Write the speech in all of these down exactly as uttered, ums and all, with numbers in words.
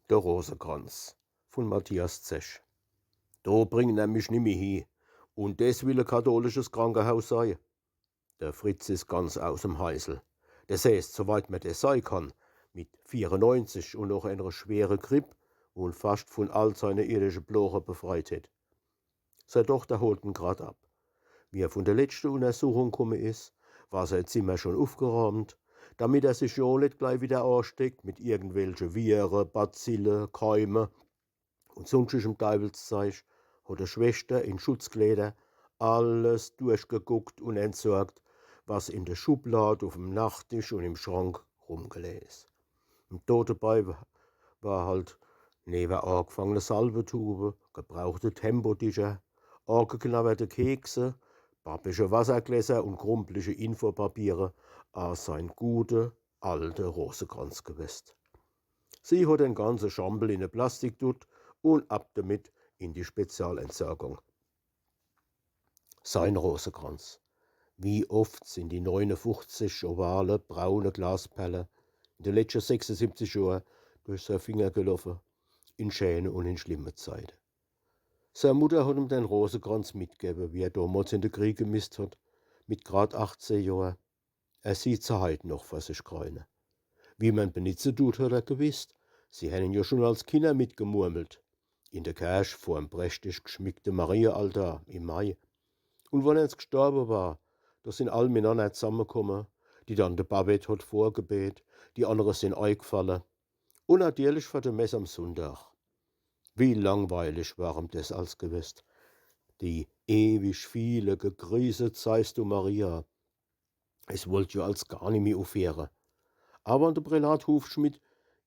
Der Rosekranz vun Matthias Zech. Do bringen er mich nimmi hi. Un des will e katholisches Krankehaus sei. Der Fritz is ganz aus em Heisel. Des heeßt, soweit mer des sei kann, mit viereneunzig un noch enere schwere Gripp, wo en fascht vun all seine irdische Ploche befreit hätt. Sei Tochter holt en grad ab. Wie er vun der letschte Unnersuchung kumme is, war sei Zimmer schun ufgeraamt, damit er sich jo net glei widder aasteckt mit irgendwelche Viere, Bazille, Keime un sunschtigem Deiwelszeich, hot de Schweschter in Schutzkleeder alles durchgeguckt un entsorgt, was in de Schublad, uf'm Nachttisch un im Schrank rumgelee is. Un do debei wa-, war halt newe aagefangene Salbetube, gebrauchte Tempodicher, aageknabberte Kekse, babbische Wassergläser un krumpliche Infopapiere a sein gute, alte Rosekranz gewest. Sie hot den ganze Schambel in e Plastikdutt un ab demit in die Spezialentsorgung. Sein Rosekranz. Wie oft sin die neunefuchzig ovale, braune Glasperle in de letschte sechsesiebzig Johr durch sei Finger geloffe, in scheene un in schlimme Zeite. Sei Mutter hot em den Rosekranz mitgewwe, wie er domols in de Krieg gemisst hot, mit grad achtzeh Johr. Er sieht se heit noch vor sich greine. Wie mer'n benitze dut, hot er gewisst. Sie hen en jo schun als Kinner mitgemurmelt. In de Kerch vor'm prächtig gschmickte Mariaaltar im Mai. Un wann ens gstorbe war, do sin all minanner zammekumme, die Tante Babett hot vorgebet, die annere sin eigfalle. Un natierlich vor de Mess am Sunndag. Wie langweilig war em des als gewest. Die ewig viele Gegrießet seist du, Maria. Es wollt jo als gar nimmi ufheere. Awwer wann de Prälat Hufschmidt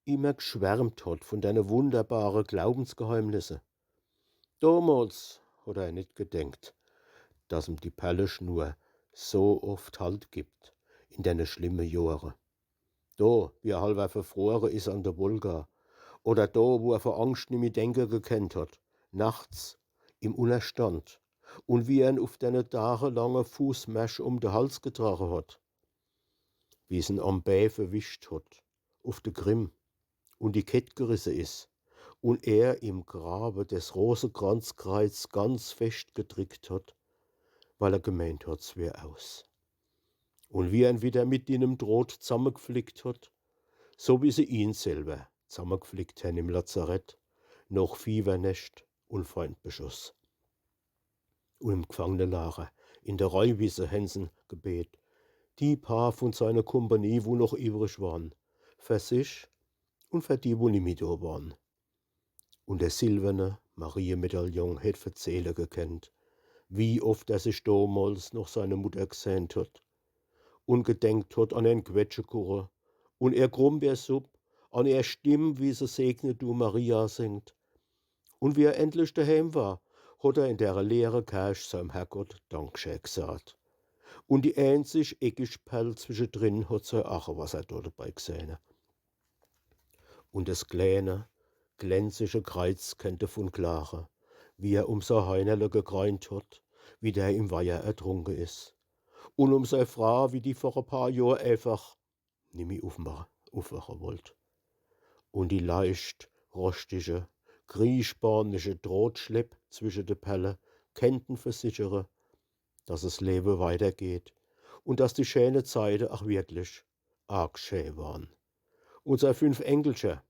immer gschwärmt hot vun dene wunderbare Glaubensgeheimnisse, domols hot er net gedenkt, dass em die Perleschnur so oft Halt gibt in dene schlimme Johre. Do, wie er halwer verfrore is an de Wolga, oder do, wo er vor Angscht nimmi denke gekennt hot, nachts im Unnerstand, un wie er'n uf dene dagelange Fußmärsch um de Hals getrage hot, wie's en am Bää verwischt hot, uf de Krim, un die Kett gerisse is, un er im Grawe des Rosekranzkreiz ganz fescht gedrickt hot, weil er gemeent hot, 's wär aus. Un wie er'n widder mit dinnem Droht zammegflickt hot, so wie se ihn selwer zammegflickt hen im Lazarett, noch Fiewernächt un Feindbeschuss. Un im Gfangenelager, in de Reihwisse hen se gebet, die paar vun seiner Kompanie, wo noch iwwrig waren, fer sich un fer die, wo nimmi do waren. Un de silwerne Mariemedaillon hätt verzehle gekennt, wie oft er sich domols noch seine Mutter gseent hot un gedenkt hot an en Quetschekuche un er Grumbeersupp, an er Stimm, wie se Segne du Maria singt. Un wie er endlich deheem war, hot er in dere leere Kerch seim Herrgott Dankschä gsaat. Un die eenzig eckig Perl zwischedrin hot sei Aachewasser do debei gsehne. Un des kläne, glänzige Kreiz kennt devun klage, wie er um sei Heinerle gegreint hot, wie der im Weiher ertrunke is. Un um sei Fraa, wie die vor e paar Johr eifach nimmi ufma-, ufwache wollt. Un die leicht roschtige, grieschbahnische Drohtschlepp zwische de Perle kennten versichere, dass es Lewe weitergeht un dass die schäne Zeite ach wirklich arg schä waren. Un sei fünf Enkelcher,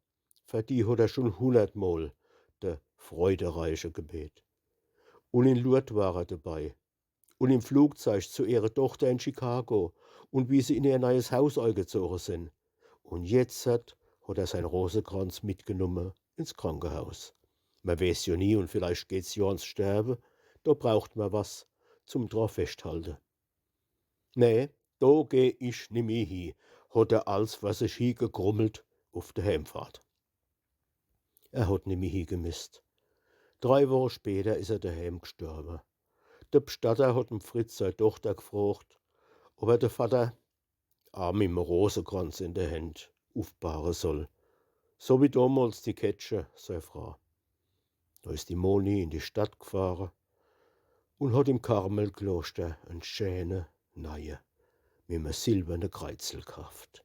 fer die hot er schun hunnertmol de Freudereiche gebet. Un in Lourdes war er debei. Un im Flugzeug zu ihrer Tochter in Chicago un wie se in ihr neies Haus eigezoge sin. Un jetzert hot er sein Rosekranz mitgenumme ins Krankehaus. Mer weeß jo nie un vielleicht geht's jo ans Sterbe, do braucht mer was zum dra feschthalte. Nee, do geh ich nimmi hi, hot er als vor sich hi gegrummelt uf de Heemfahrt. Er hot nimmi hi gemisst. Drei Woche später is er deheem gstorbe. De Bstatter hot em Fritz sei Tochter gfrocht, ob er de Vatter, arm im Rosekranz in de Händ, ufbahre soll, so wie domols die Kätche, sei Fraa. Do is die Moni in die Stadt gfahre un hot im Karmelkloster en schäne neie mit me silwerne Kreizel kaaft.